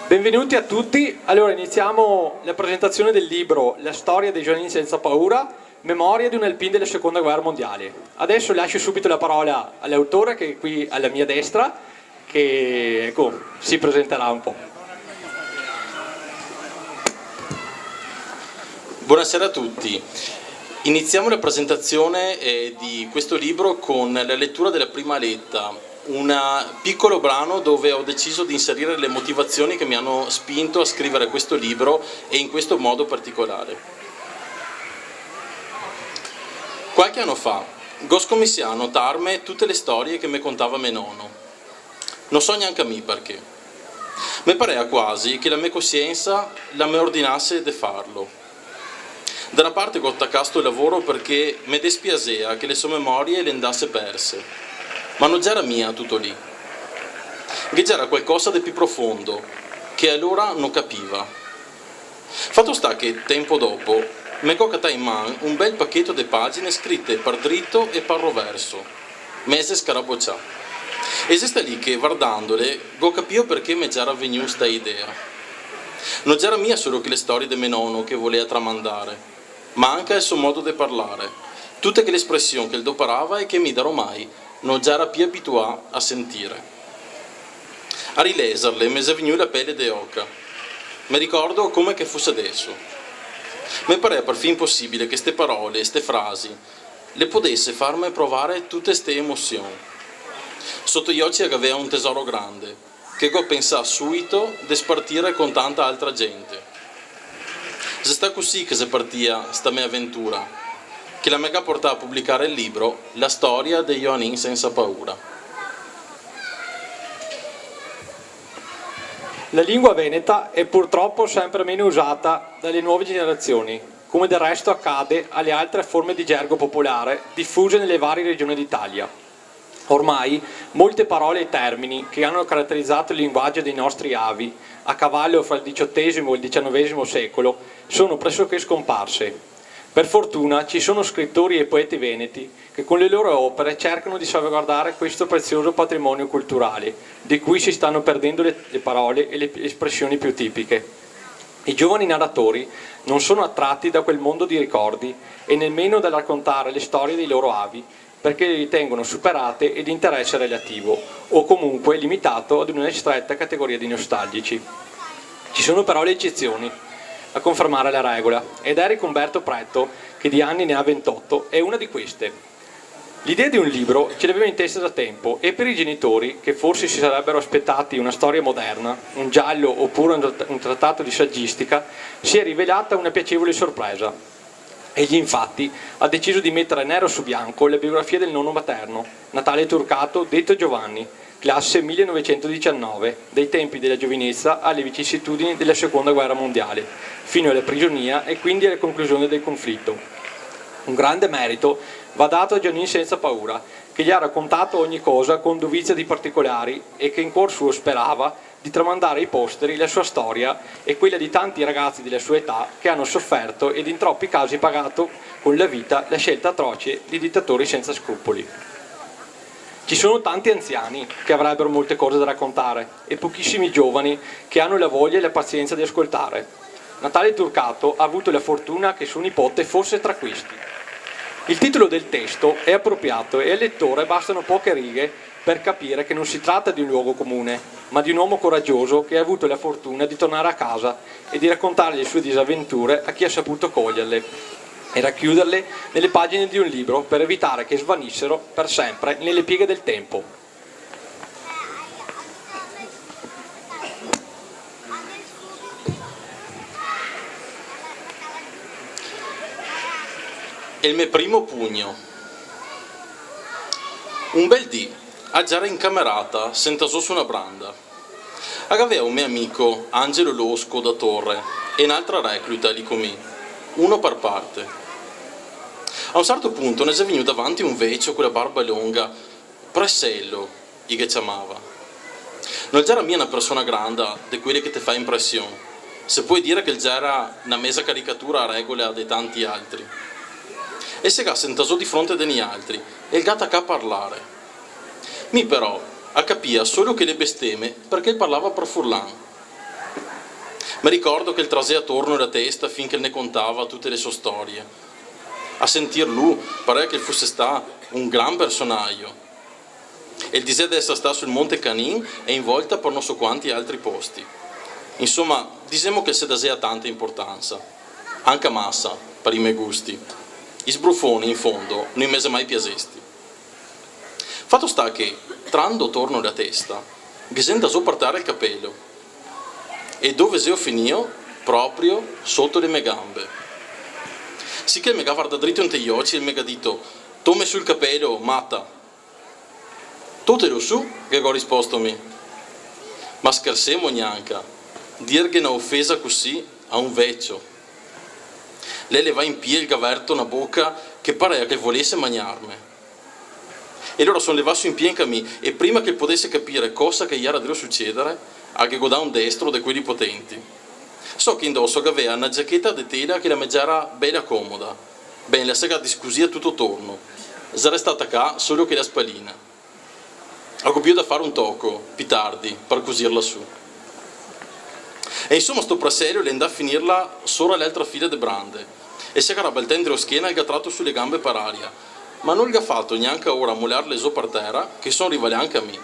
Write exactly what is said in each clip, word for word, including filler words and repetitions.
Benvenuti a tutti. Allora, iniziamo la presentazione del libro La storia dei Giovani senza paura, memoria di un alpin della seconda guerra mondiale. Adesso lascio subito la parola all'autore, che è qui alla mia destra, che, ecco, si presenterà un po'. Buonasera a tutti. Iniziamo la presentazione, eh, di questo libro con la lettura della prima aletta, un piccolo brano dove ho deciso di inserire le motivazioni che mi hanno spinto a scrivere questo libro e in questo modo particolare. Qualche anno fa go scominsià a notarme tute le storie che me contava me nono. No so gnanca mi parché. Me parea quasi che la me cosiensa la me ordinase de farlo. Da na parte go tacà sto lavoro parché me despiasea che le so memorie le ndase perse. Ma no gera mia tuto lì. Ghe gera qualcosa de pi profondo, che alora no capiva. Fato sta che, tempo dopo, me go catà in man un bel pacheto de pagine scrite par drito e par roverso, meze scarabocià. E xe sta lì che, vardandole, go capìo parché me gera vegnù sta idea. No gera mia solo che le storie de me nono che volea tramandare, ma anca el so modo de parlare, tute che le espresion che el doparava e che mi daromai no gera pi abituà a sentire. A rileserle me xe vegnù la pele de oca. Me ricordo come che fuse adeso. Me parea parfin posibile che ste parole, ste frasi, le podese farme provare tute ste emosion. Soto i oci a gavea un tesoro grande, che go pensà suito de spartire con tanta altra gente. Xe sta cusì che xe partìa sta me aventura, che la me ga portà a publicare el libro La storia dei Joanin sensa paura. La lingua veneta è purtroppo sempre meno usata dalle nuove generazioni, come del resto accade alle altre forme di gergo popolare diffuse nelle varie regioni d'Italia. Ormai molte parole e termini che hanno caratterizzato il linguaggio dei nostri avi, a cavallo fra il diciottesimo e il diciannovesimo secolo, sono pressoché scomparse. Per fortuna ci sono scrittori e poeti veneti che con le loro opere cercano di salvaguardare questo prezioso patrimonio culturale, di cui si stanno perdendo le, le parole e le espressioni più tipiche. I giovani narratori non sono attratti da quel mondo di ricordi e nemmeno dal raccontare le storie dei loro avi, perché le ritengono superate e di interesse relativo, o comunque limitato ad una ristretta categoria di nostalgici. Ci sono però le eccezioni a confermare la regola, ed Eric Umberto Preto, che di anni ne ha ventotto, è una di queste. L'idea di un libro ce l'aveva in testa da tempo, e per i genitori, che forse si sarebbero aspettati una storia moderna, un giallo oppure un trat-, un trattato di saggistica, si è rivelata una piacevole sorpresa. Egli infatti ha deciso di mettere nero su bianco la biografia del nonno materno, Natale Turcato, detto Giovanni, classe millenovecentodiciannove, dai tempi della giovinezza alle vicissitudini della seconda guerra mondiale, fino alla prigionia e quindi alla conclusione del conflitto. Un grande merito va dato a Giannin Senza Paura, che gli ha raccontato ogni cosa con dovizia di particolari e che in cuor suo sperava di tramandare ai posteri la sua storia e quella di tanti ragazzi della sua età che hanno sofferto ed in troppi casi pagato con la vita la scelta atroce di dittatori senza scrupoli. Ci sono tanti anziani che avrebbero molte cose da raccontare e pochissimi giovani che hanno la voglia e la pazienza di ascoltare. Natale Turcato ha avuto la fortuna che suo nipote fosse tra questi. Il titolo del testo è appropriato e al lettore bastano poche righe per capire che non si tratta di un luogo comune, ma di un uomo coraggioso che ha avuto la fortuna di tornare a casa e di raccontare le sue disavventure a chi ha saputo coglierle e racchiuderle nelle pagine di un libro per evitare che svanissero per sempre nelle pieghe del tempo. El me primo pugno. Un bel dì, a gera in camerata, sentà zo su na branda. A gavea un me amico, Angelo Losco da Torre, e n'altra recluta lì co mi, uno par parte. A un certo punto ne xe vegnù davanti un vecio co la barba longa, Presello, i ghe ciamava. No el gera mia na persona granda, de quele che te fa impresion. Se pol dire che el gera na meza caricatura a regola de tanti altri. El se ga sentà zo di fronte de nialtri, e el ga tacà a parlare. Mi però, a capia solo che le besteme, parché el parlava par furlan. Me ricordo che el trasea torno la testa fin che el ne contava tute le so storie. A sentir lu, parea che el fuse stà un gran personajo. El disea de eser stà sul Monte Canin e in volta par no so quanti altri posti. Insoma, disemo che el se dasea tanta importansa. Anca masa, par i me gusti. I sbrufoni, in fondo, no i me xe mai piasesti. Fato sta che, trando torno la testa, ghe xe ndà zo par tera el capelo. E dove xeo finìo? Proprio soto le me gambe. Siché el me ga vardà drito inte i oci e el me ga dito: "Tome su el capelo, mata!" "Totelo su", ghe go risposto mi. "Ma schersemo gnanca, dirghe na ofesa cusì a un vecio." L'è levà in pie e el ga verto na boca che parea che el volese magnarme. E lora son levà su in pie anca mi, e prima che el podese capire cosa che gera drio sucedere, a ghe go dà un destro de queli potenti. So che indoso gavea na giacheta de tela che la me gera bela comoda. Ben, la se ga discusìa tuto torno. Xe restà tacà solo che la spalina. A go bio da fare un toco, pi tardi, par cusirla su. E insoma sto praselo l'è ndà finirla sora l'altra fila de brande. E se ga rabaltà ndrio schena e el ga trato su le gambe par aria. Ma no el ga fato gnanca ora a molarle zo par tera, che son rivà anca mi.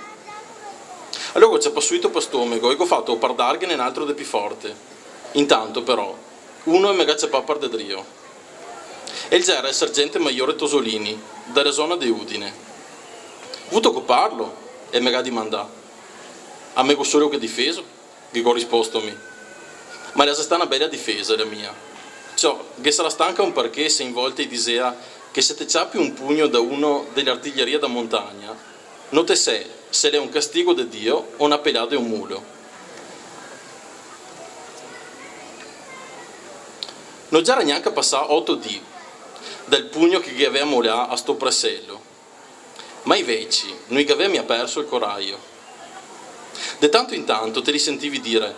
Alora go ciapà suito pa stomego e go fato par darghene n'altro de pi forte. Intanto, però, uno el me ga ciapà par de drio. El gera el sergente maiore Tosolini, da la zona de Udine. "Vuto coparlo?" el me ga dimandà. "A me go solo che difeso", ghe go risposto mi. Ma la xe stà na bela difesa, la mia. Ciò, ghe sarà stà anca un parché se in volte i disea che se te ciapi un pugno da uno de l'artiglieria da montagna, no te sè se l'è un castigo de Dio o na pelà de un mulo. No gera gnanca pasà oto dì dal pugno che ghe gavea molà a sto praselo. Ma i veci no i gavea mia perso el corajo. De tanto in tanto te li sentivi dire: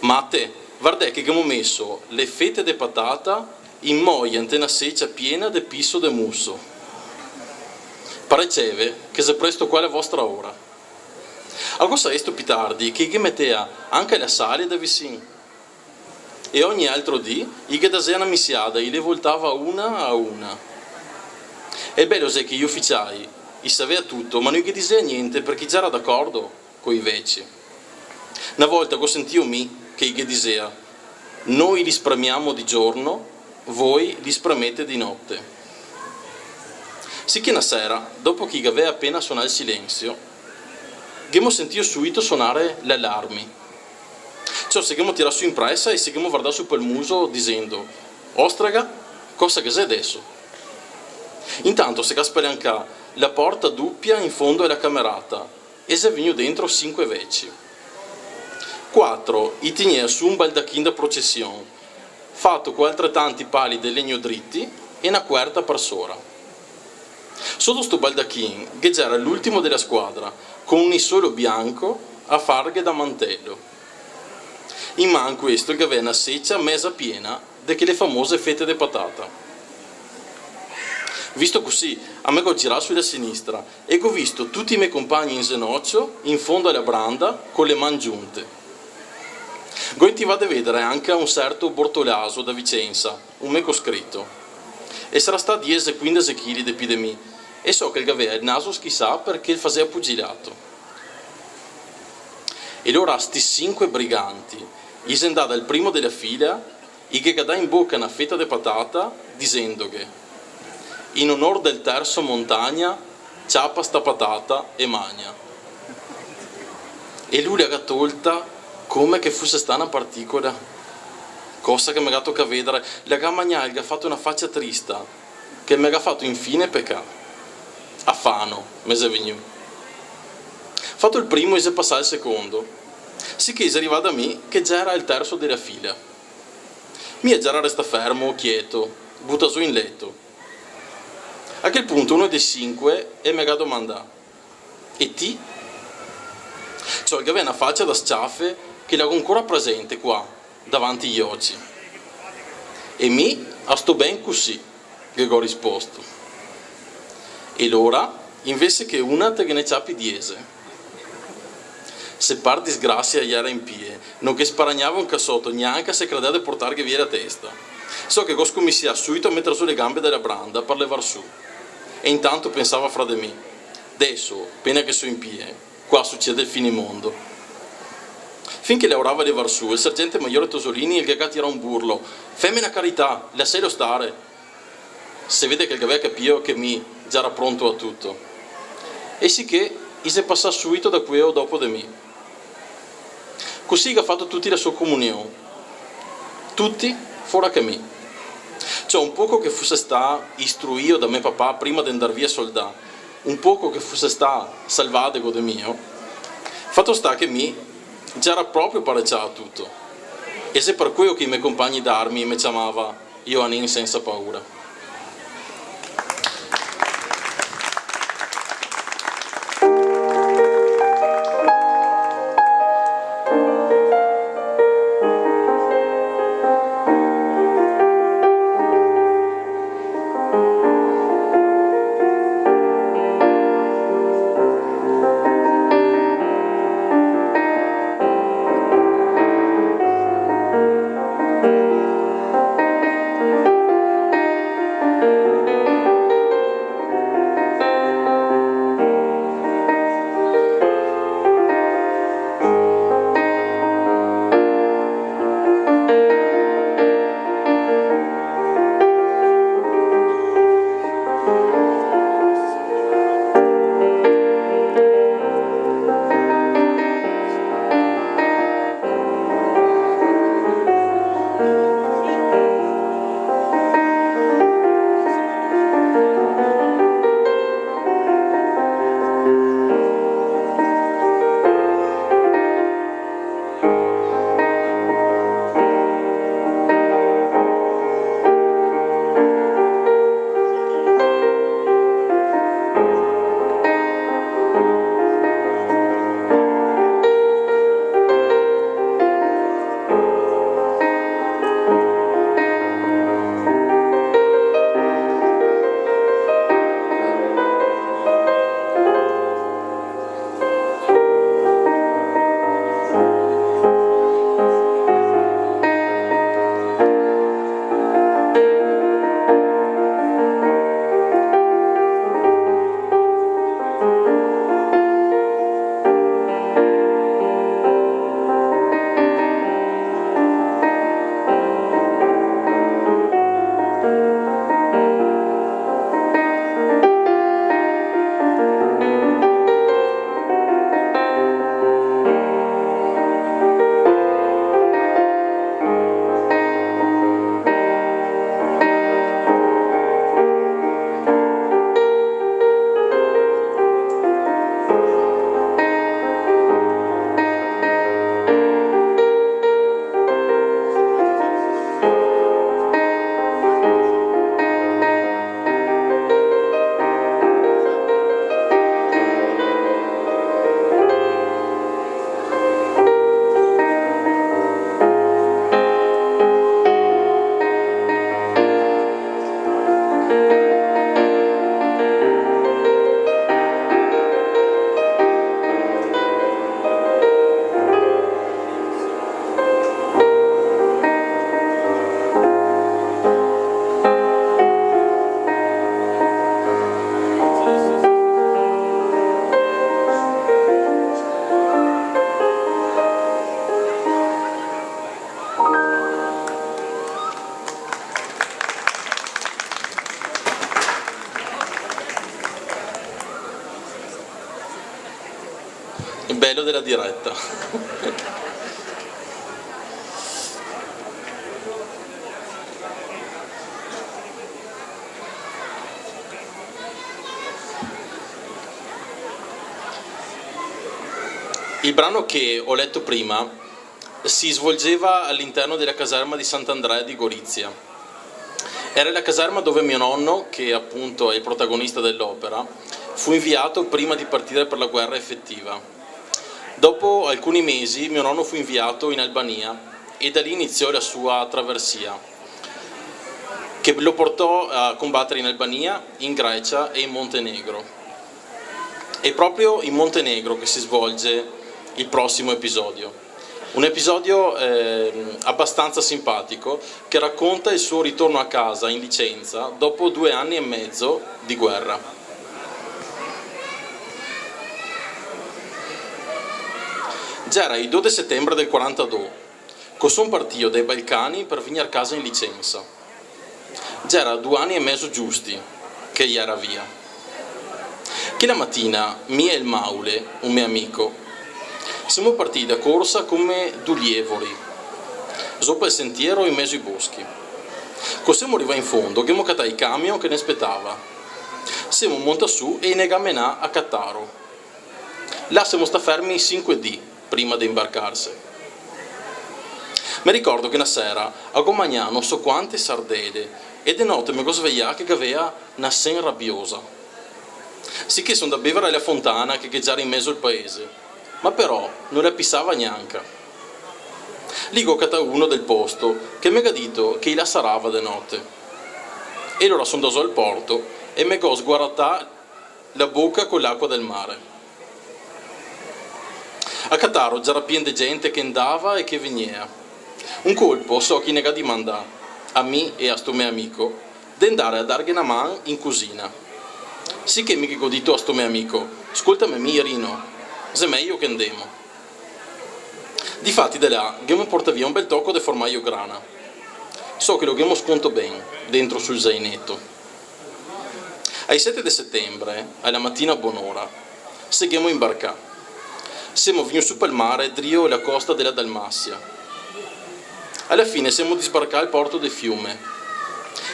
"Mate, vardè che ghemo meso le fete de patata in moia inte na secia piena de piso de muso. Pareceve che xe presto qua la vostra ora." A go savesto pi tardi che i ghe metea anca la sale da visin. E ogni altro dì i ghe dasea na misiada, i le voltava una a una. El belo xe che i uficiai i savea tuto, ma no i ghe disea gnente, parché i gera d'acordo coi veci. Na volta go sentìo mi che i ghe disea: "Noi li spremiamo di giorno, voi li spremete di notte." Siché na sera, dopo che i gavea apena sonà el silensio, ghemo sentìo suito sonare l'alarmi. Ciò, se ghemo tirà su in presa e se ghemo vardà su pel muso, disendo: "Ostrega, cosa che xe deso?" Intanto se ga spalancà la porta dupia in fondo a la camerata e xe vegnù dentro sinque veci. Quatro i tignea su un baldachin da procesion, fato co altretanti pali de legno driti e na cuerta par sora. Soto sto baldachin ghe gera l'ultimo de la squadra, co un nisolo bianco a farghe da mantelo. In man questo el gavea na secia meza piena de chele famose fete de patata. Visto cusì, a me go girà su la sinistra e go visto tuti i me compagni in zenocio, in fondo a la branda, co le man giunte. Go intivà de vedere anca un certo Bortolaso da Vicenza, un me coscrito. El sarà stà diese, quindese chili de pi de mi, e so che el gavea el naso schisà parché el fasea pugilato. E lora sti sinque briganti i xe ndà dal primo de la fila, i ghe ga dà in boca na feta de patata, disendoghe: "In onor del terso montagna, ciapa sta patata e magna." E lu la ga tolta come che fuse stà na particola. Cosa che me ga tocà vedere, la ga magnà, el ga fato na facia trista, che me ga fato infine pecà. Afano me xe vegnù. Fato el primo, i xe pasà al secondo. Siché i xe rivà da mi, che gera el terso de la fila. Mi gera restà fermo, chieto, butà zo in leto. A chel punto uno dei sinque el me ga domandà: "E ti?" Ciò, el gavea na facia da sciafe che la go ancora presente qua, davanti i oci. "E mi a sto ben cusì", ghe go risposto. "E lora, invese che una te ghe ne ciapi diese?" Se par disgrasia i jera in pie, no ghe sparagnava un casoto, gnanca se credea de portarghe via la testa. So che go scominsià suito a meter zo le gambe da la branda par levar su. E intanto pensava fra de mi: "Deso, pena che so in pie, qua sucede el finimondo." Fin che laorava a levar su, el sergente maiore Tosolini el ghe ga tirà un burlo: "Feme na carità, laselo stare!" Se vede che el gavea capìo che mi jera pronto a tuto. E siché i xe pasà suito da queo dopo de mi. Cusì i ga fato tuti la so comunion. Tuti, fora che mi. Ciò, un poco che fuse stà istruìo da me papà prima de ndar via soldà, un poco che fuse stà salvadego de mio, fato sta che mi jera proprio parecià a tuto. E xe par queo che i me compagni d'armi me ciamava Joanin sensa paura. El belo dela direta. Il brano che ho letto prima si svolgeva all'interno della caserma di Sant'Andrea di Gorizia. Era la caserma dove mio nonno, che appunto è il protagonista dell'opera, fu inviato prima di partire per la guerra effettiva. Dopo alcuni mesi mio nonno fu inviato in Albania e da lì iniziò la sua traversia, che lo portò a combattere in Albania, in Grecia e in Montenegro. È proprio in Montenegro che si svolge il prossimo episodio. Un episodio, ehm, abbastanza simpatico, che racconta il suo ritorno a casa in licenza dopo due anni e mezzo di guerra. Gera el do de setembre del quarantadó, co son partìo dai Balcani per vignir casa in licensa. Gera du ani e mezo giusti che i gera via. Chela matina, mi e el Maule, un me amico, semo partì da corsa come du lievori, zo pel sentiero in mezo i boschi. Co semo rivà in fondo, ghemo catà el camion che ne spetava. Semo montà su e i ne ga menà a Cattaro. Là semo stà fermi sinque dì prima de imbarcarse. Me ricordo che na sera go magnà no so quante sardele e de note me go svejà che gavea na sen rabiosa. Siché so ndà bevar a la fontana che ghe gera in mezo al paese, ma però no la pisava gnanca. Lì go catà uno del posto che me ga dito che i la sarava de note. E lora so ndà zo al porto e me go sguaratà la boca co l'acua del mare. A Cattaro gera pien de gente che ndava e che vegnea. Un colpo so chi ne ga dimandà, a mi e a sto me amico, de ndare a darghe na man in cusina. Siché mi ghe go dito a sto me amico: "Scoltame mi, Rino, xe mejo che ndemo." Difati de là ghemo portà via un bel toco de formaio grana. So che lo ghemo sconto ben dentro sul zaineto. Ai sete de setembre, a la matina bonora, se ghemo imbarcà. Semo vignù su pel mare drio la costa de la Dalmasia. A la fine semo disbarcà al porto de Fiume.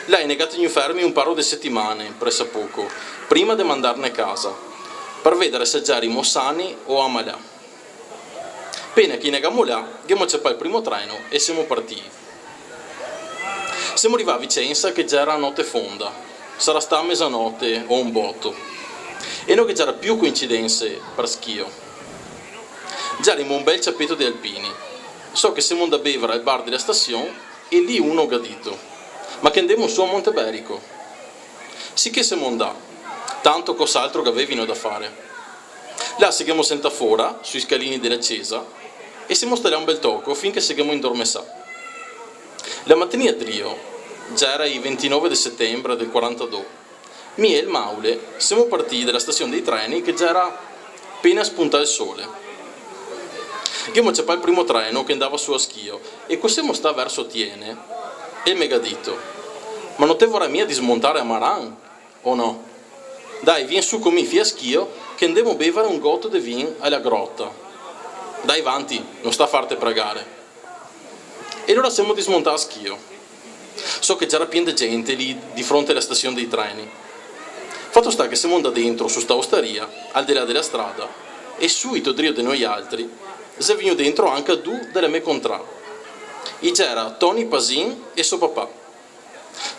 Là i ne ga tegnù fermi un paro de setimane, presapoco, prima de mandarne casa, par vedare se gerimo sani o amalà. Pena che i ne ga molà, ghemo ciapà el primo treno e semo partì. Semo rivà a Vicensa che gera note fonda, sarà stà mesanote o un boto, e no ghe gera più coincidense par Schio. Gerimo un bel ciapeto de alpini, so che semo ndà bevar al bar de la stasion e lì uno ga dito: "Ma che ndemo su a Monte Berico?" Siché semo ndà, tanto cos'altro gavevino da fare. Là se ghemo sentà fora, sui scalini de la cesa, e semo stà là un bel toco, fin che se ghemo indormesà. La matina drio, gera i ventinove de setembre del quarantadó, mi e el Maule semo partì de la stasion dei treni che gera pena spuntà el sole. Ghemo ciapà el primo treno che ndava su a Schio, e co semo stà verso Tiene, el me ga dito: "Ma no te vorè mia dismontare a Maran?" "O no? Dai, vien su co mi fin a Schio, che ndemo bevare un goto de vin a la Grota. Dai vanti, no sta farte pragare." E lora semo dismontà a Schio. So che gera pien de gente lì di fronte a la stasion dei treni. Fato sta che semo ndà dentro su sta ostaria, al de là de la strada, e suito drio de noialtri xe vignù dentro anca du de la me contrà. I gera Toni Pasin e so papà.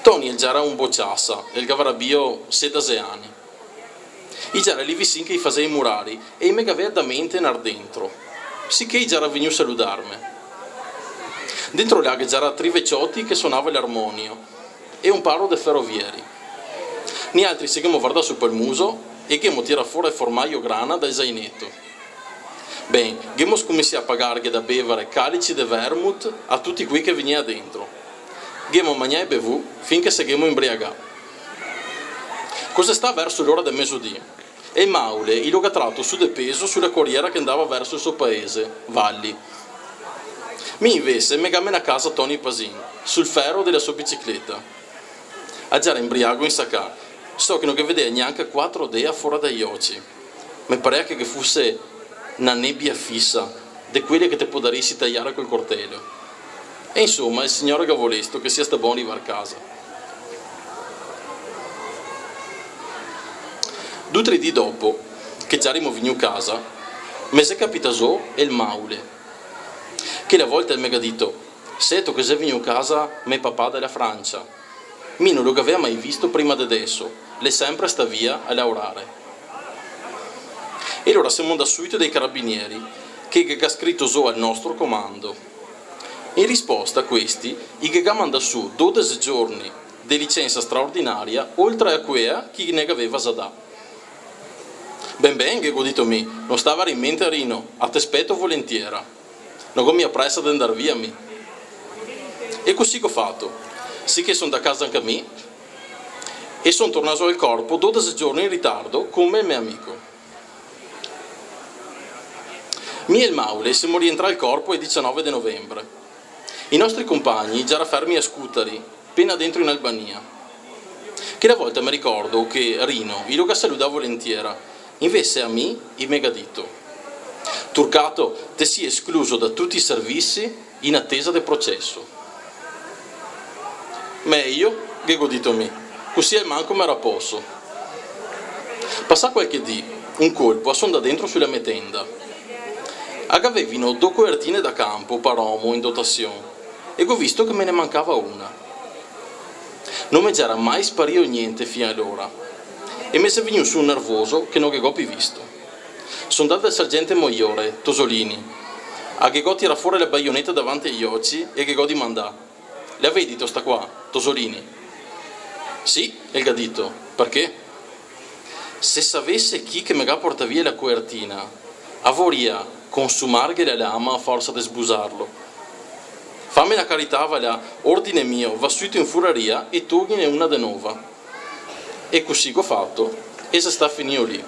Toni el gera un bociasa, el gavarà bio sedaxe ani. I gera lì visin che i fasea i murari e i me gavea dà mente nar dentro, siché i gera vignù saludarme. Dentro là ghe gera tri vecioti che sonava l'armonio e un paro de ferovieri. Nialtri se ghemo vardà su pel muso e ghemo tirà fora el formaio grana dal zaineto. Ben, ghemo scominsià a pagarghe da bevare calici de vermut a tuti quei che vegnea dentro. Ghemo magnà e bevù fin che se ghemo imbriagà. Co xe stà verso l'ora de mesodì, e Maule i lo ga trato su de peso su la coriera che ndava verso el so paese, Valli. Mi invese me ga menà casa Toni Pasin, sul fero de la so bicicleta. A gera imbriago insacà, so che no ghe vedea gnanca quatro dea fora dai oci. Me parea che ghe fuse na nebia fisa, de quele che te podarisi taiare col cortelo. E insoma, el Signore ga volesto che sia stà bon rivar casa. Du tre dì dopo, che gerimo vignù casa, me xe capità zo el Maule. Chela volta el me ga dito: "Seto che xe vignù casa me papà da la Francia?" Mi no lo gavea mai visto prima de deso, l'è sempre stà via a laorare. E lora semo ndà suito dai carabinieri, che i ghe ga scrito zo al nostro comando. In risposta questi i ghe ga mandà su dodexe giorni de licensa straordinaria, oltre a quea che i ne gaveva za dà. "Ben, ben", ghe go dito mi, "no sta aver in mente, Rino, a te speto volentiera. No go mia presa de ndar via, mi." E cusì go fato. Sì che son ndà casa anca mi, e son tornà zo al corpo dodese giorni in ritardo, come el me amico. Mi e el Maule semo rientrà al corpo el dicianove de novembre. I nostri compagni i gera fermi a Scutari, pena dentro in Albania. Chela volta me ricordo che Rino i lo ga saludà volentiera, invese a mi i me ga dito: "Turcato, te si escluso da tuti i servisi in atesa de proceso." "Mejo", ghe go dito mi, "cusì almanco me raposo." Pasà qualche dì, un colpo, a son ndà dentro su la me tenda. A gavevino do coertine da canpo par omo in dotasion, e go visto che me ne mancava una. No me gera mai sparìo gnente fin alora, e me xe vegnù su un nervoso che no ghe go pi visto. Son ndà dal sergente maiore, Tosolini, a ghe go tirà fora la baioneta davanti ai oci e ghe go dimandà: "La vedito sta qua, Tosolini?" "Sì", el ga dito, "parché?" "Se savese chi che me ga portà via la coertina, a voria consumarghe la lama a forsa de sbusarlo. Fame na carità, va là, ordine mio, va suito in furaria e toghine una de nova." E cusì go fato, e xe stà finìo lì.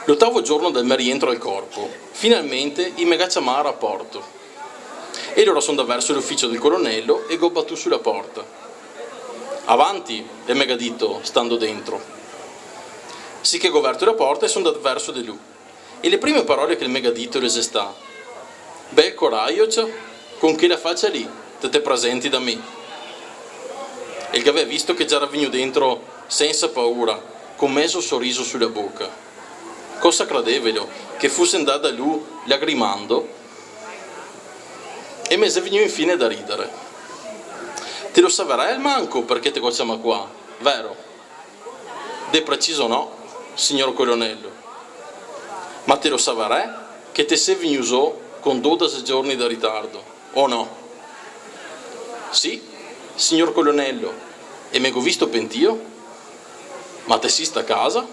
L'otavo giorno del me rientro al corpo, finalmente i me ga ciamà a raporto. E lora son ndà verso l'uficio del colonelo e go batù su la porta. "Avanti", el me ga dito, stando dentro. Sì che go verto la porta e son ndà verso de lu. E le prime parole che el me ga dito le xe stà: "Bel corajo, ciò, con chela facia lì te te presenti da mi." El gavea visto che gera vegnù dentro sensa paura, co mezo soriso su la boca. Cosa credevelo, che fuse ndà da lu lagrimando? E me xe vegnù infine da ridere. "Te lo savarè almanco parché te go ciamà qua, vero?" "De preciso no, signor colonelo. Ma te lo savarè che te si vegnù zo con dodese giorni de ritardo, o no?" "Sì, signor colonelo, e me go visto pentìo." "Ma te si stà casa?"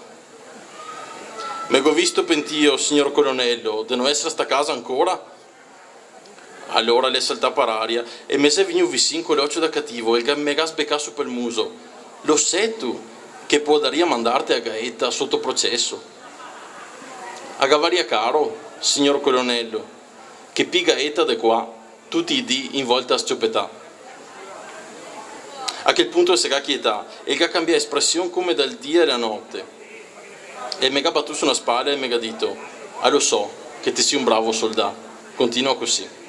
"Me go visto pentìo, signor colonelo, de no esare stà casa ancora." Alora l'è saltà par aria e me xe vegnù visin co l'ocio da cativo e el ga-, me ga sbecà su pel muso: "Lo seto che podaria mandarte a Gaeta soto proceso?" "A gavaria caro, signor colonelo, che pi Gaeta de qua, tuti i dì in volta a s-ciopetà." A chel punto el se ga chietà e el ga cambià espresion come dal dì a la note. E el me ga batù su na spala e el me ga dito: "A lo so che te si un bravo soldà, continua cusì."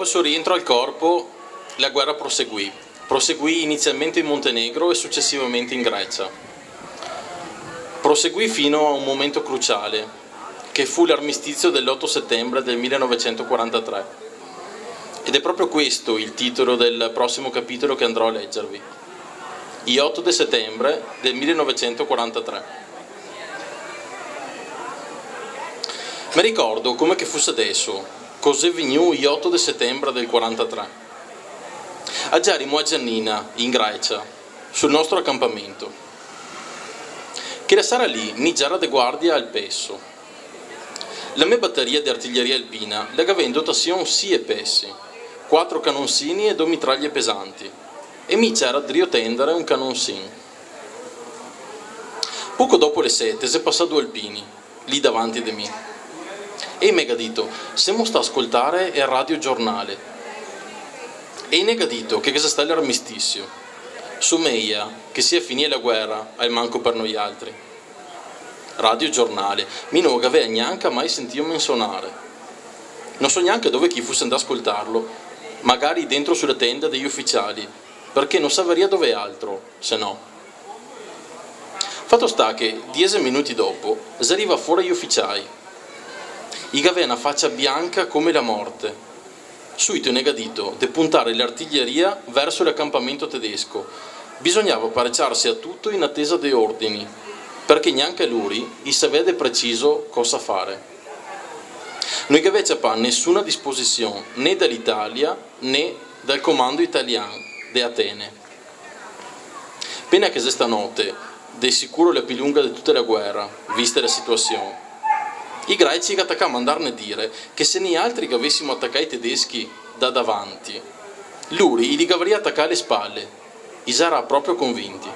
Dopo il suo rientro al corpo, la guerra proseguì. Proseguì inizialmente in Montenegro e successivamente in Grecia. Proseguì fino a un momento cruciale, che fu l'armistizio dell'otto settembre del millenovecentoquarantatré. Ed è proprio questo il titolo del prossimo capitolo che andrò a leggervi. I otto de setembre del millenovecentoquarantatré. Me ricordo come che fuse deso, cos'è vegnù i otto de setembre del quarantatré. A gerimo a Giannina, in Grecia, sul nostro acampamento. Chela sera lì mi gera de guardia al peso. La me bateria de artiglieria alpina la gavea in dotasion sie pesi, quatro canonsini e do mitraglie pesanti, e mi gera drio tendere un canonsin. Poco dopo le sete xe pasà du alpini, lì davanti de mi. E i me ga dito: "Semo stà a scoltare el radiogiornale." E i ne ga dito che ghe xe stà l'armistisio. Someia che sia finìa la guera, almanco par noialtri. Radiogiornale, mi no gavea gnanca mai sentìo mensonare. No so gnanca dove che i fuse ndà a scoltarlo, magari dentro su la tenda dei uficiali, parché no saveria dove altro, se no. Fato sta che, diese minuti dopo, xe rivà fora i uficiai. I gavea na facia bianca come la morte. Suito i ne ga dito de puntare l'artiglieria verso l'acampamento tedesco. Bisognava pareciarse a tuto in atesa de ordini, parché gnanca luri i savea de preciso cosa fare. No i gavea ciapà nesuna disposision, né da l'Italia, né dal comando italian de Atene. Pena che xe stà note, de sicuro la pi lunga de tuta la guera, vista la situasion. I greci i ga tacà a mandarne dire che se nialtri gavesimo tacà i tedeschi da davanti, luri i li gavaria tacà a le spale, i gera proprio convinti.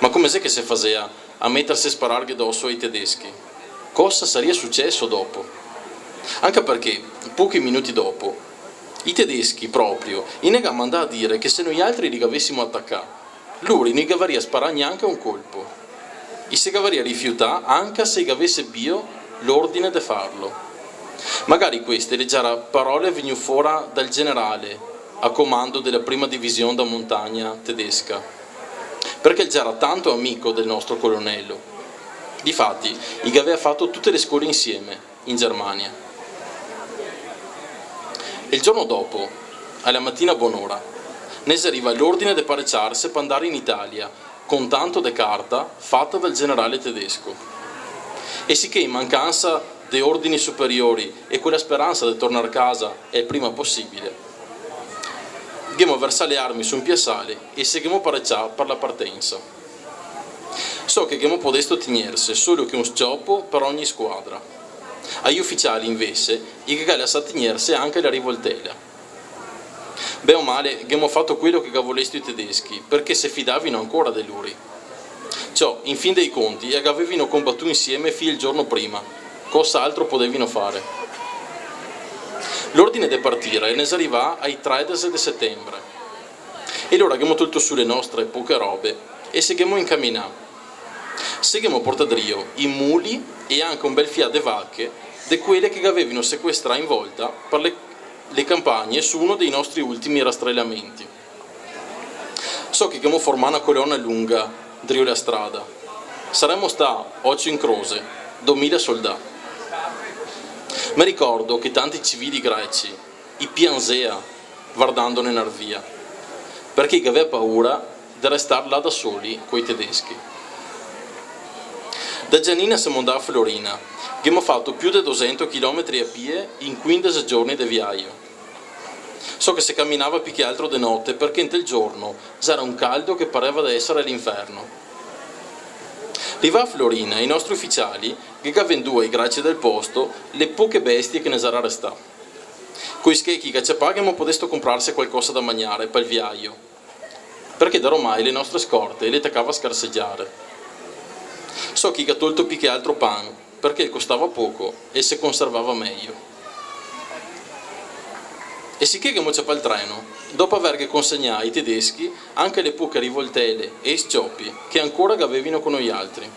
Ma come xe che se fasea a meterse a spararghe doso ai tedeschi? Cosa saria suceso dopo? Anca parché, pochi minuti dopo, i tedeschi proprio i ne ga mandà a dire che se noialtri li gavesimo tacà, luri no i gavaria sparà gnanca un colpo. I se gavaria rifiutà anca se i gavese bio l'ordine de farlo. Magari queste le gera parole vegnù fora dal generale a comando de la prima division da montagna tedesca, parché el gera tanto amico del nostro colonelo. Difati, i gavea fato tute le scole insieme in Germania. El giorno dopo, a la matina a bonora, ne xe rivà l'ordine de pareciarse par ndare in Italia, con tanto de carta fata dal generale tedesco. E siché, in mancansa de ordini superiori e co la speransa de tornar casa el prima posibile, ghemo versà le armi su un piasale e se ghemo parecià par la partensa. So che ghemo podesto tegnerse solo che un s-ciopo par ogni squadra. Ai uficiali, invese, i ghe ga lasà tegnerse anca la rivoltela. Ben o male, ghemo fato quelo che ga volesto i tedeschi, parché se fidavino ancora de luri. Ciò, in fin dei conti, i gavevino combatù insieme fin el giorno prima, cosa altro podevino fare? L'ordine de partire ne xe rivà ai tredese de setembre. E lora ghemo tolto su le nostre poche robe e se ghemo incaminà. Se ghemo portà drio i muli e anca un bel fià de vache, de quele che gavevino sequestrà in volta par le, le campagne su uno dei nostri ultimi rastrelamenti. So che ghemo formà na colona lunga drio la strada. Saremo stà, ocio in crose, domila soldà. Me ricordo che tanti civili greci i pianzea vardandone ndar via, parché i gavea paura de restar là da soli coi tedeschi. Da Giannina semo ndà a Florina, ghemo fato più de dosento chilometri a pie in quindese giorni de viajo. So che se caminava più che altro de note, parché ntel giorno gera un caldo che pareva de esare a l'inferno. Rivà a Florina, i nostri uficiali ghe ga vendù ai greci del posto le poche bestie che ne gera restà. Coi schechi che ciapà ghemo podesto comprarse qualcosa da magnare pal viajo, parché daromai le nostre scorte le tacava scarsegiare. So che i ga tolto più che altro pan, parché el costava poco e se conservava mejo. E siché ghemo ciapà el treno, dopo averghe consegnà ai tedeschi anca le poche rivoltele e i s-ciopi che ancora gavevino co noialtri.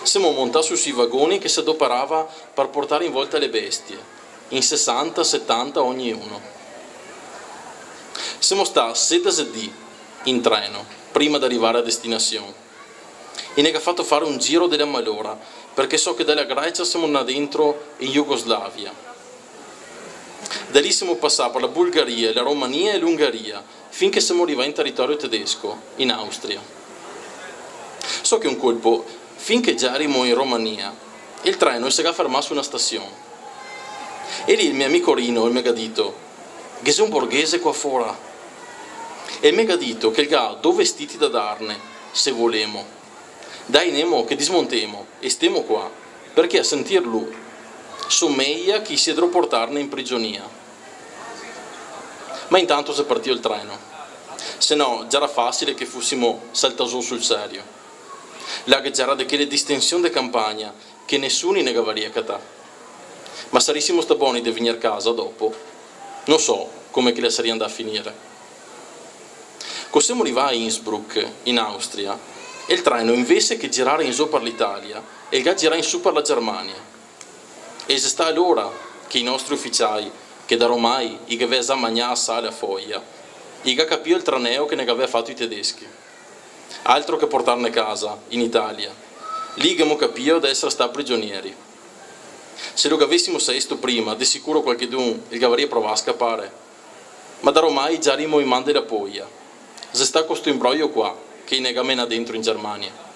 Semo montà su sui vagoni che se doparava par portare in volta le bestie. in sesanta, setanta ogni uno. Semo stà sedese dì in treno, prima de rivare a destinasion. I ne ga fato fare un giro dela malora, parché so che dala Grecia semo ndà dentro in Jugoslavia. Da lì semo pasà par la Bulgaria, la Romania e l'Ungaria, fin che semo rivà in teritorio tedesco, in Austria. So che un colpo, fin che gerimo in Romania, el treno el se ga fermà su na stasion. E lì el me amico Rino el me ga dito: "Ghe xe un borghese qua fora." E el me ga dito che el ga do vestiti da darne, se volemo. Dai, nemo, che dismontemo e stemo qua, parché a sentirlo someia che i sia drio portarne in prigionia. Ma intanto xe partìo el treno. Se no, gera fasile che fusimo saltà zo sul serio. Là ghe gera de chele distension de campagna che nesuni ne gavaria catà. Ma sarisimo stà boni de vegnir casa dopo? No so come che la saria ndà a finire. Co semo rivà a Innsbruck, in Austria, el treno, invese che girare in zo par l'Italia, el ga girà in su par la Germania. E xe stà alora che i nostri uficiai, che daromai i gavea za magnà asà la foia, i ga capìo el traneo che ne gavea fato i tedeschi. Altro che portarne casa, in Italia. Lì ghemo capìo de esare stà prigionieri. Se lo gavesimo saesto prima, de sicuro qualchedun el gavaria provà a scapare. Ma daromai gerimo in man de la poia. Xe stà co sto imbroio qua che i ne ga menà dentro in Germania.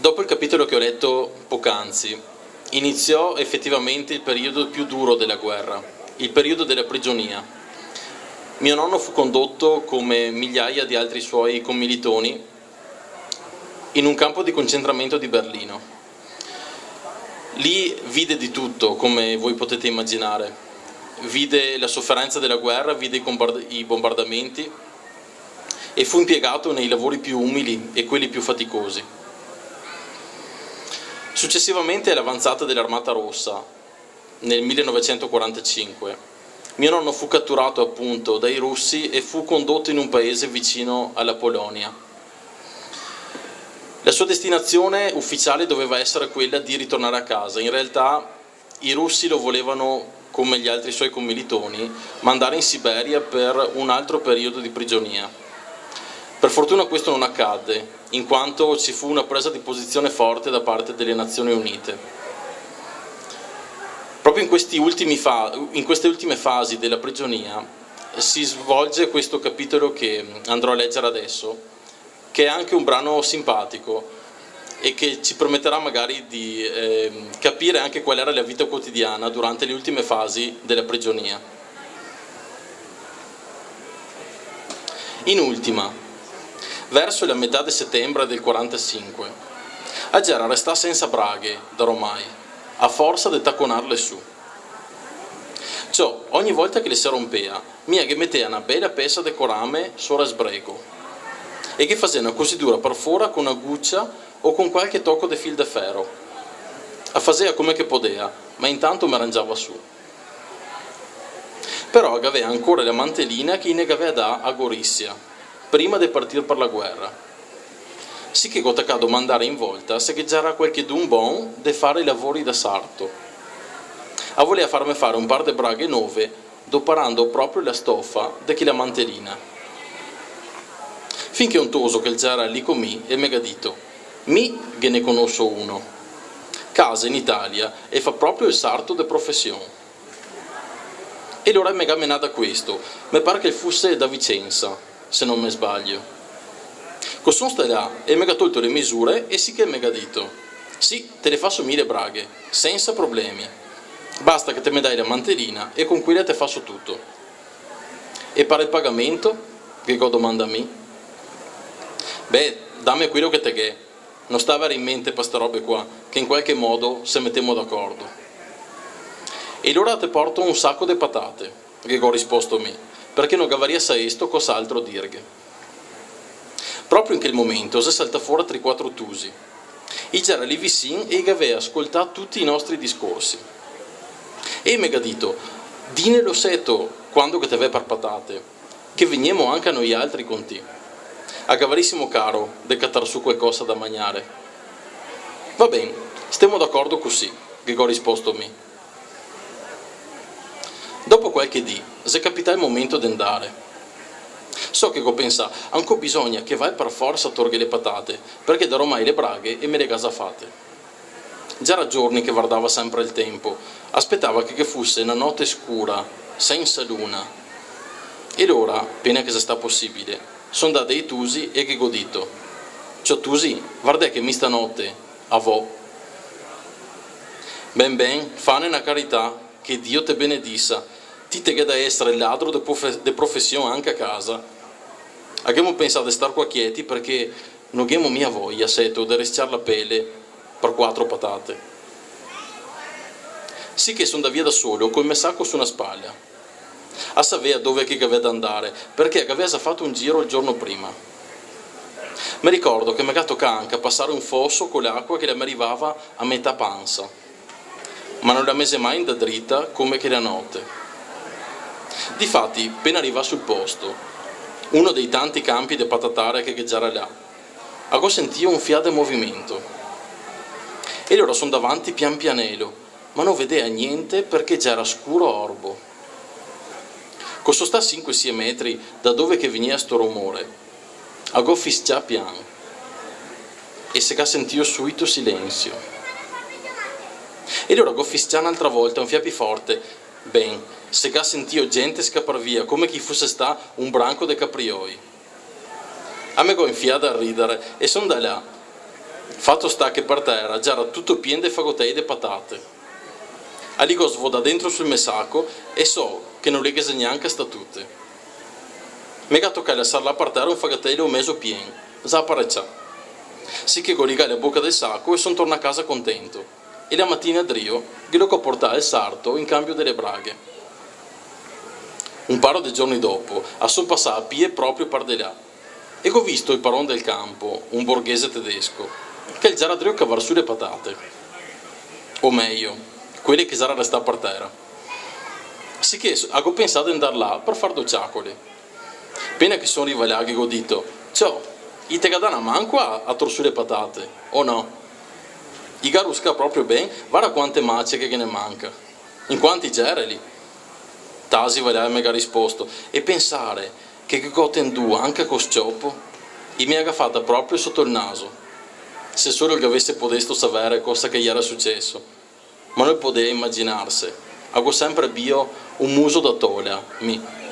Dopo il capitolo che ho letto poc'anzi, iniziò effettivamente il periodo più duro della guerra, il periodo della prigionia. Mio nonno fu condotto, come migliaia di altri suoi commilitoni, in un campo di concentramento di Berlino. Lì vide di tutto, come voi potete immaginare. Vide la sofferenza della guerra, vide i bombard-, i bombardamenti e fu impiegato nei lavori più umili e quelli più faticosi. Successivamente all'avanzata dell'Armata Rossa, nel millenovecentoquarantacinque, mio nonno fu catturato appunto dai russi e fu condotto in un paese vicino alla Polonia. La sua destinazione ufficiale doveva essere quella di ritornare a casa. In realtà i russi lo volevano, come gli altri suoi commilitoni, mandare in Siberia per un altro periodo di prigionia. Per fortuna questo non accadde, in quanto ci fu una presa di posizione forte da parte delle Nazioni Unite. Proprio in questi ultimi fa-, in queste ultime fasi della prigionia si svolge questo capitolo che andrò a leggere adesso, che è anche un brano simpatico e che ci permetterà magari di, ehm, capire anche qual era la vita quotidiana durante le ultime fasi della prigionia. In ultima, verso la metà de setembre del quarantasinque, a gera restà sensa braghe da romai, a forsa de taconarle su. Ciò, ogni volta che le se rompea, mi a ghe metea na bela pesa de corame sora el sbrego, e ghe fasea na cosidura par fora co na gucia o con qualche toco de fil de fero. A fasea come che podea, ma intanto me rangiava su. Però a gavea ancora la mantelina che i ne gavea dà a Gorizia, prima de partir par la guera. Siché go tacà domandare in volta se ghe gera qualchedun bon de fare i lavori da sarto. A volea farme fare un par de braghe nove, doparando proprio la stofa de chela mantelina. Finché un toso che el gera lì co mi el me ga dito: "Mi ghe ne conoso uno. Casa in Italia e fa proprio el sarto de profesion." E lora el me ga menà da questo, me par che el fuse da Vicenza, se no me sbaglio. Co son stà là, el me ga tolto le misure e siché el me ga dito: "Sì, te le faso mi le braghe, sensa problemi. Basta che te me dai la mantelina e con quela te faso tuto." "E par el pagamento?" ghe go domandà mi. "Beh, dame quelo che te ghè. No sta avere in mente par ste robe qua, che in qualche modo se metemo d'acordo." "E lora te porto un saco de patate", ghe go risposto mi, parché no gavaria saesto cos'altro dirghe. Proprio in quel momento xe saltà fora tri quatro tusi. I gera lì visin e i gavea scoltà tuti i nostri discorsi. E i me ga dito: "Dinelo seto, quando che te vè par patate, che vegnemo anca noialtri con ti. A gavarisimo caro de catar su qualcosa da magnare." "Va ben, stemo d'acordo cusì", ghe go risposto mi. Dopo qualche dì, xe capità el momento de ndare. So che go pensà: "Ancò bisogna che vae par forsa torghe le patate, parché daromai le braghe e me le ga za fate." Gera giorni che vardava senpre el tenpo, aspetava che ghe fuse na note scura, sensa luna. E lora, pena che xe stà posibile, so ndà dai tusi e ghe go dito: "Ciò tusi, vardè che mi stanote a vo." "Ben, ben, fane na carità, che Dio te benedisa. Ti te ghè da esare ladro de profe-, de profesion anca a casa." "A ghemo pensà de star qua chieti parché no ghemo mia voia, seto, de risciar la pele par quatro patate." Siché so ndà via da solo, col me saco su na spala. A savea dove che gavea da ndare, parché a gavea za fato un giro el giorno prima. Me ricordo che me ga tocà anca pasare un foso co l'acqua che la me rivava a metà pansa, ma no la me xe mai ndà drita come chela note. Difati, pena rivà sul posto, uno dei tanti canpi de patatare che ghe gera là, a go sentìo un fià de movimento. E lora so ndà vanti pian pianelo, ma no vedea gnente parché gera scuro orbo. Co so stà sinque sie metri da dove che vegnea sto rumore, a go fiscià pian e se ga sentìo suito silensio. E lora go fiscià n'altra volta, un fià pi forte. Ben, se ga sentìo gente scapar via, come che i fuse stà un branco de caprioi. A me go infià da ridare e so ndà là. Fato sta che par tera gera tuto pien de fagotei de patate. A li go svodà dentro sul me saco e so che no le ghe xe gnanca stà tute. Me ga tocà lasar là par tera un fagoteło mezo pien, za parecià. Siché go ligà la boca del saco e son tornà casa contento. E la matina drio, ghe lo go portà el sarto in cambio de le braghe. Un paro de giorni dopo, a son pasà a pie proprio par de là. E go visto el paron del campo, un borghese tedesco, che el gera drio cavar su le patate. O mejo, quele che gera restà par tera. Siché s-, a go pensà de ndar là par far do ciacole. Pena che son rivà là, ghe go dito: "Ciò, i te ga dà na man qua a tor su le patate, o no?" I ga ruscà proprio ben, vara quante mace che ghe ne manca. In quanti gera lì? Tasi, va là, me ga risposto, e pensare che ghe go tendù anca co sciopo? I me la ga fata proprio soto el naso. Se solo el gavese podesto savere cosa che gera suceso. Ma no podea imaginarse. A go sempre bio un muso da tola, mi.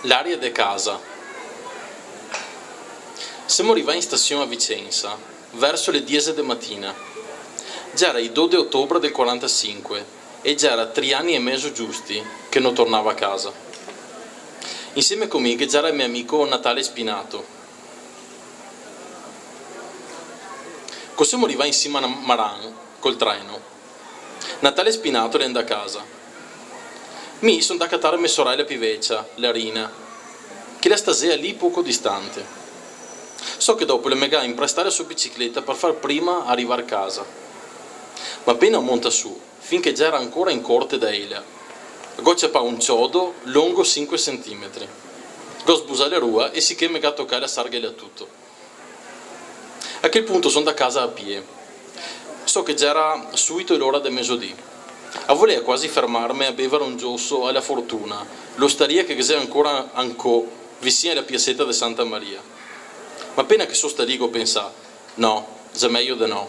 L'aria de casa. Semo rivà in stasion a Vicensa verso le diese de matina. Gera i do de otobre del quarantasinque e gera tri ani e mezo giusti che no tornava a casa. Insieme co mi ghe gera el me amico Natale Spinato. Co semo rivà in sima a Maran col treno, Natale Spinato l'è ndà a casa. Mi so ndà a catar me sorela pi vecia, la Rina, che la stasea lì poco distante. So che dopo la me ga imprestà la so bicicleta par far prima a rivar casa. Ma pena monta su, fin che gera ancora in corte da ela, go ciapà un ciodo longo sinque centimetri. Go sbusà la rua e siché me ga tocà lasarghela tuto. A quel punto so ndà casa a pie. So che gera suito l'ora de mesodì. A volea quasi fermarme a bevare un gioso a la Fortuna, l'ostaria che ghe xe ancora ancò, visin a la piaseta de Santa Maria. Ma pena che so stà lì go pensà: "No, xe mejo de no.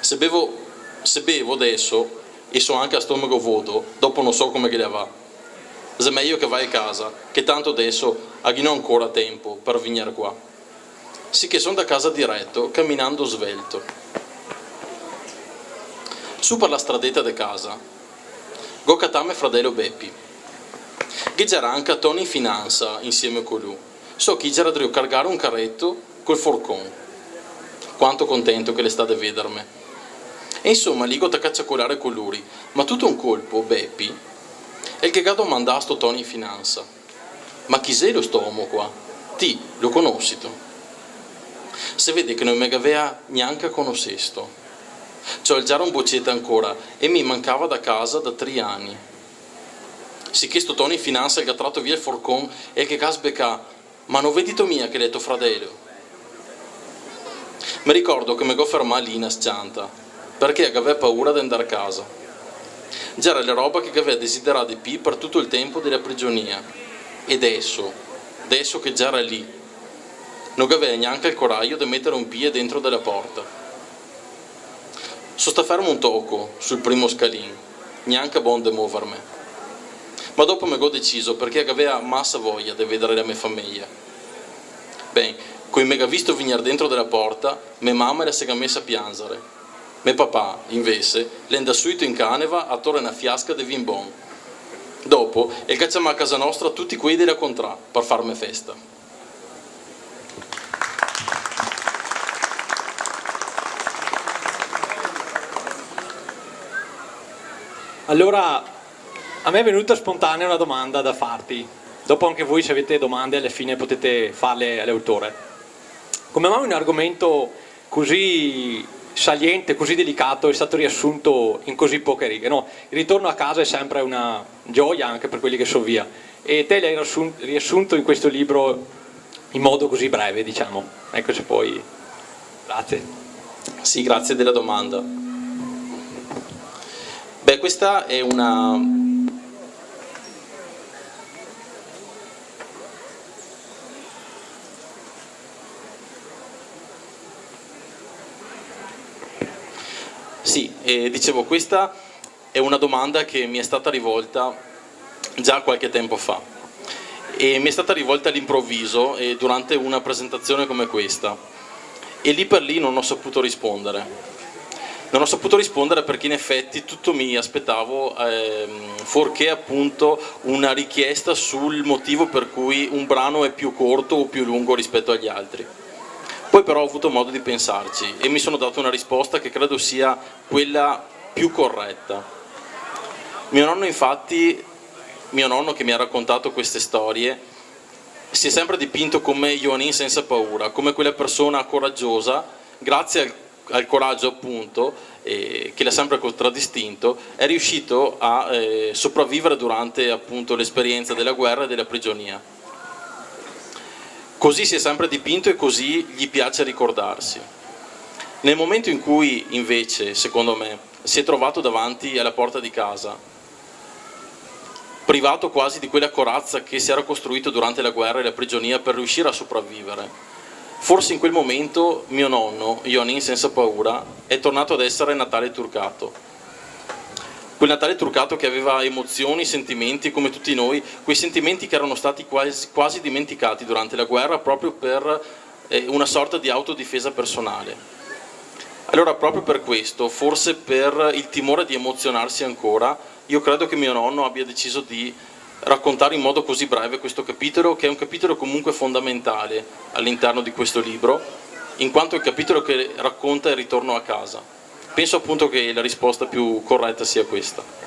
Se bevo, se bevo deso, e so anca a stomego vodo, dopo no so come che la va. Xe mejo che vae casa, che tanto deso a ghi no ancora tenpo par vegner qua." Siché so ndà casa direto, caminando svelto. Su par la stradeta de casa, go catà me fradelo Bepi. Ghe gera anca Toni Finansa insieme co lu. So che i gera drio cargare un careto col forcon. Quanto contento che l'è stà de vederme. E insoma, lì go tacà a ciacolare co lori, ma tuto un colpo Bepi el ghe ga domandà a sto Toni Finansa: "Ma chi xelo sto omo qua? Ti lo conosito?" Se vede che no me gavea gnanca conosesto. Ciò, el gera un boceta ancora e mi mancava da casa da tri ani. Siché sto Toni Finansa el ga trato via el forcon e el ghe ga sbecà: "Ma no vedito mia che l'è to fradelo?" Me ricordo che me go fermà lì na s-cianta, parché gavea paura de ndar casa. Gera la roba che gavea desiderà de pi par tuto el tenpo de la prigionia. E deso, deso che gera lì, no gavea gnanca el corajo de metare un pie dentro de la porta. So stà fermo un toco sul primo scalin, gnanca bon de movarme. Ma dopo me go deciso, parché gavea masa voia de vedare la me fameja. Ben, co i me ga visto vegner dentro de la porta, me mama la se ga mesa a pianzare. Me papà, invese, l'è ndà suito in caneva a tore na fiasca de vin bon. Dopo, el ga ciamà a casa nostra tuti quei de la contrà par farme festa. Allora, a me è venuta spontanea una domanda da farti. Dopo anche voi, se avete domande, alla fine potete farle all'autore. Come mai un argomento così saliente, così delicato, è stato riassunto in così poche righe, no? Il ritorno a casa è sempre una gioia anche per quelli che sono via. E te l'hai riassun-, riassunto in questo libro in modo così breve, diciamo. Ecco, se puoi. Grazie. Sì, grazie della domanda. Beh, questa è una, sì, eh, dicevo, questa è una domanda che mi è stata rivolta già qualche tempo fa. E mi è stata rivolta all'improvviso e durante una presentazione come questa. E lì per lì non ho saputo rispondere. Non ho saputo rispondere perché in effetti tutto mi aspettavo, ehm, fuorché appunto una richiesta sul motivo per cui un brano è più corto o più lungo rispetto agli altri. Poi però ho avuto modo di pensarci e mi sono dato una risposta che credo sia quella più corretta. Mio nonno, infatti, mio nonno che mi ha raccontato queste storie, si è sempre dipinto come Joanin senza paura, come quella persona coraggiosa, grazie al, al coraggio, appunto, eh, che l'ha sempre contraddistinto, è riuscito a, eh, sopravvivere durante, appunto, l'esperienza della guerra e della prigionia. Così si è sempre dipinto e così gli piace ricordarsi. Nel momento in cui, invece, secondo me, si è trovato davanti alla porta di casa, privato quasi di quella corazza che si era costruito durante la guerra e la prigionia per riuscire a sopravvivere, forse in quel momento mio nonno, Joanin senza paura, è tornato ad essere Natale Turcato. Quel Natale Turcato che aveva emozioni, sentimenti, come tutti noi, quei sentimenti che erano stati quasi, quasi dimenticati durante la guerra proprio per, eh, una sorta di autodifesa personale. Allora, proprio per questo, forse per il timore di emozionarsi ancora, io credo che mio nonno abbia deciso di raccontare in modo così breve questo capitolo, che è un capitolo comunque fondamentale all'interno di questo libro, in quanto è il capitolo che racconta il ritorno a casa. Penso appunto che la risposta più corretta sia questa.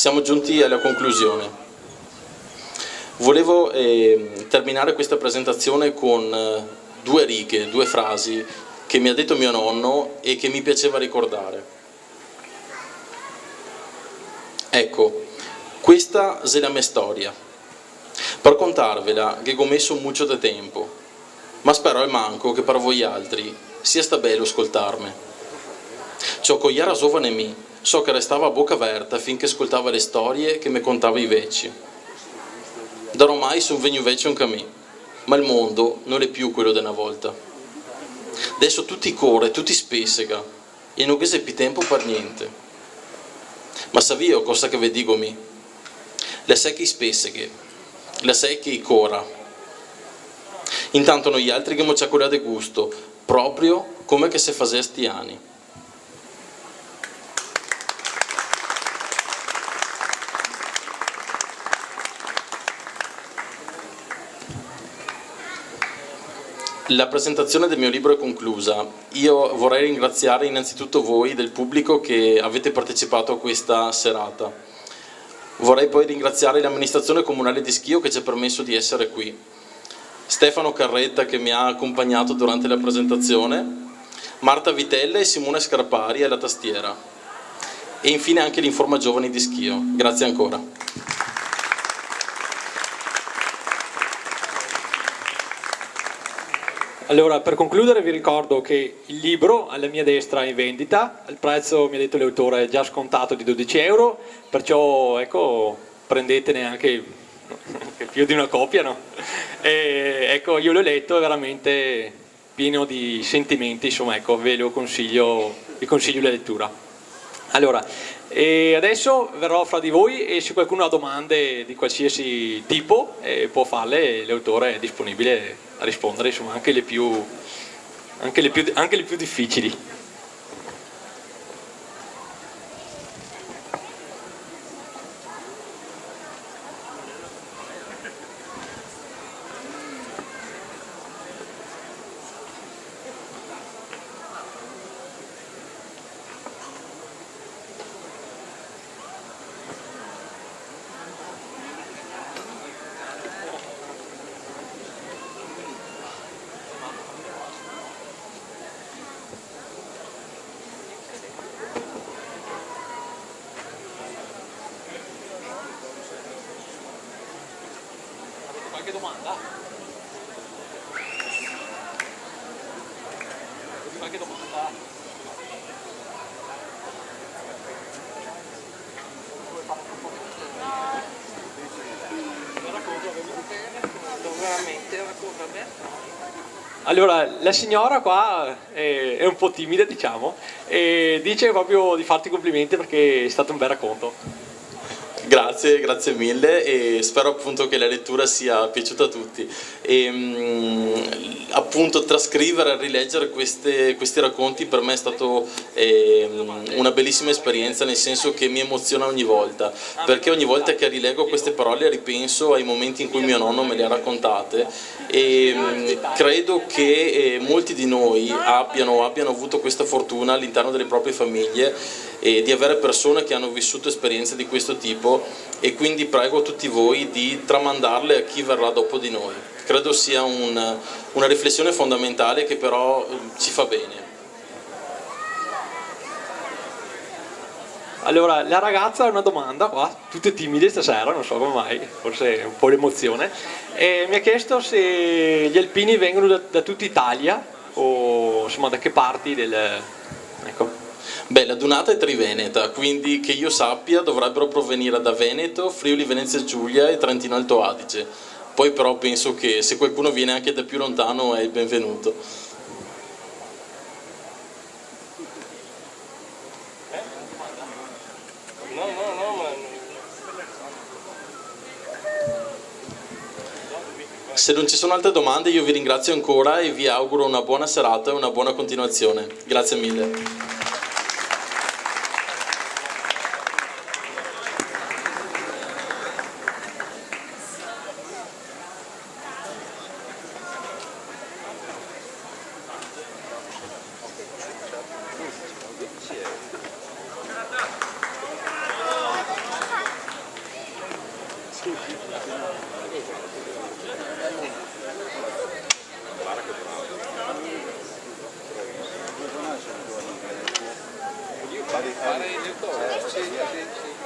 Siamo giunti alla conclusione. Volevo, ehm, terminare questa presentazione con, eh, due righe, due frasi che mi ha detto mio nonno e che mi piaceva ricordare. Eco, questa xe la me storia. Par contarvela, ghe go meso mucio de tempo, ma spero almanco che par voialtri sia stà belo scoltarme. Ciò, co iera zovane mi, so che restava a boca verta fin che scoltava le storie che me contava i veci. Da ormai son vegnù vecio anca mi, ma el mondo no l'è più quelo de na volta. Deso tuti core, tuti spesega, e no ghe xe pi tempo par gnente. Ma savìo cosa che ve digo mi? Lasè che i speseghe, lasè che i cora. Intanto noialtri ghemo ciacolà de gusto, proprio come che se fasea sti ani. La presentazione del mio libro è conclusa. Io vorrei ringraziare innanzitutto voi del pubblico che avete partecipato a questa serata. Vorrei poi ringraziare l'amministrazione comunale di Schio che ci ha permesso di essere qui. Stefano Carretta che mi ha accompagnato durante la presentazione, Marta Vitella e Simone Scarpari alla tastiera. E infine anche l'Informa Giovani di Schio. Grazie ancora. Allora, per concludere vi ricordo che il libro alla mia destra è in vendita, al prezzo, mi ha detto l'autore, già scontato di dodici euro, perciò, ecco, prendetene anche, anche più di una copia, no? E, ecco, io l'ho letto, è veramente pieno di sentimenti, insomma, ecco, ve lo consiglio, vi consiglio la lettura. Allora, e adesso verrò fra di voi e se qualcuno ha domande di qualsiasi tipo, eh, può farle, l'autore è disponibile a rispondere, insomma, anche le più, anche le più, anche le più difficili. Avete qualche domanda? Avete qualche domanda? Veramente, racconta, vabbè. Allora, la signora qua è, è un po' timida, diciamo, e dice proprio di farti i complimenti perché è stato un bel racconto. Grazie, grazie mille e spero appunto che la lettura sia piaciuta a tutti. E, mm, appunto trascrivere e rileggere queste, questi racconti per me è stato, ehm, una bellissima esperienza, nel senso che mi emoziona ogni volta, perché ogni volta che rileggo queste parole ripenso ai momenti in cui mio nonno me le ha raccontate e, mm, credo che, eh, molti di noi abbiano, abbiano avuto questa fortuna all'interno delle proprie famiglie, eh, di avere persone che hanno vissuto esperienze di questo tipo, e quindi prego tutti voi di tramandarle a chi verrà dopo di noi. Credo sia un, una riflessione fondamentale che però, eh, ci fa bene. Allora, la ragazza ha una domanda qua, tutte timide stasera, non so come mai, forse un po' l'emozione. E mi ha chiesto se gli alpini vengono da, da tutta Italia o, insomma, da che parti del, ecco. Beh, la dunata è triveneta, quindi che io sappia dovrebbero provenire da Veneto, Friuli Venezia Giulia e Trentino Alto Adige. Poi però penso che se qualcuno viene anche da più lontano è il benvenuto. Se non ci sono altre domande, io vi ringrazio ancora e vi auguro una buona serata e una buona continuazione. Grazie mille.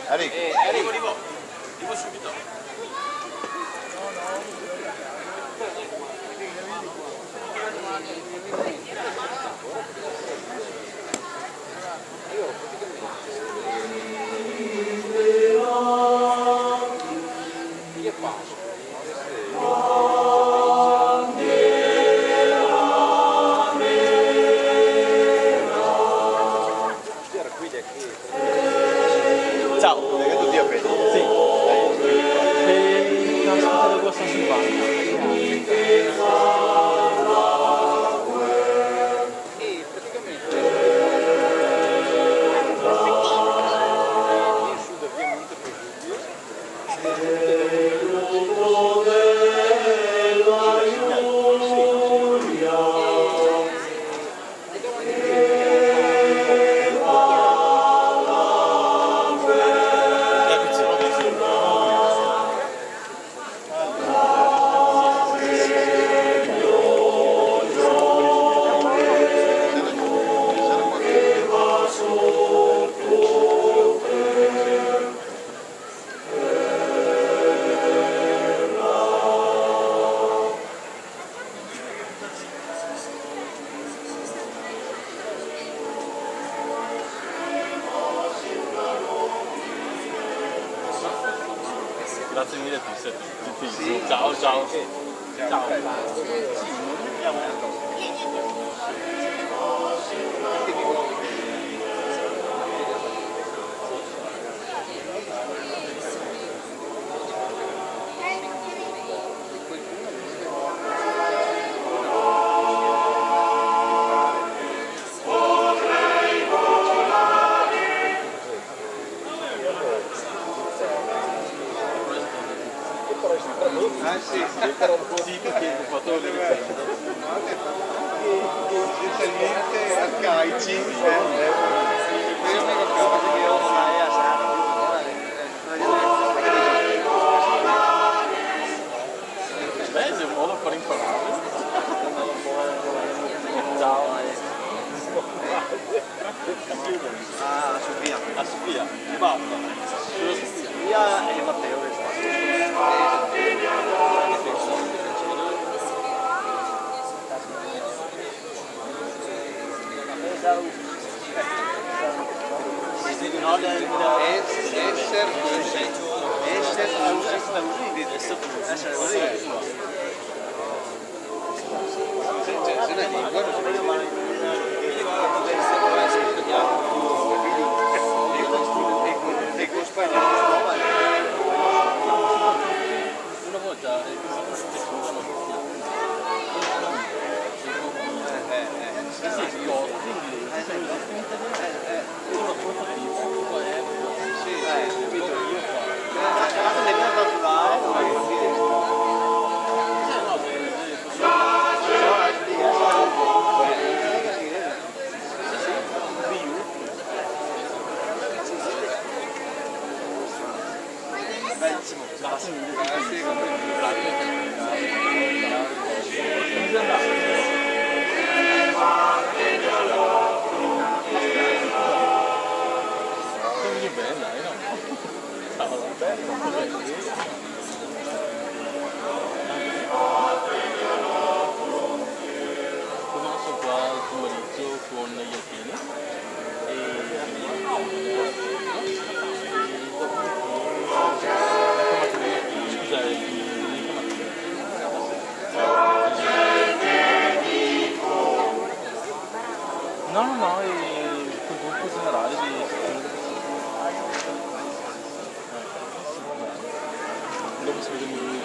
Arrivo, arrivo, arrivo subito. Ciao. Sì. Eh, no, aspetta, devo passare sul banco. Grazie mille, ti, ti, ti, ti. Ciao, ciao. Ciao. Eh, sì, sì, però un po' sì, perché ho fatto le... Talmente arcaici, eh. Beh, è un modo per imparare. Ciao. Ah, Sofia. A Sofia, e basta. Solo Sofia. Sofia e Matteo, che sta. No, del, del, eser, eser, eser, una volta, eh, Come sono qua il pomeriggio con gli alpini. No, no, no, è col gruppo generale di... Dopo si vede meglio.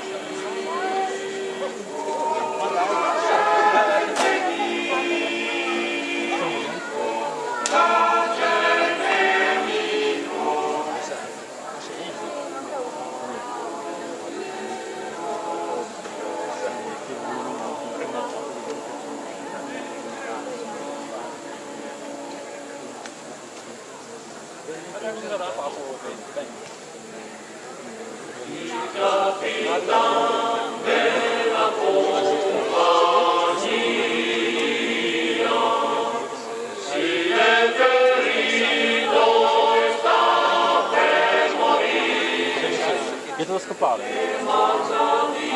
Pare.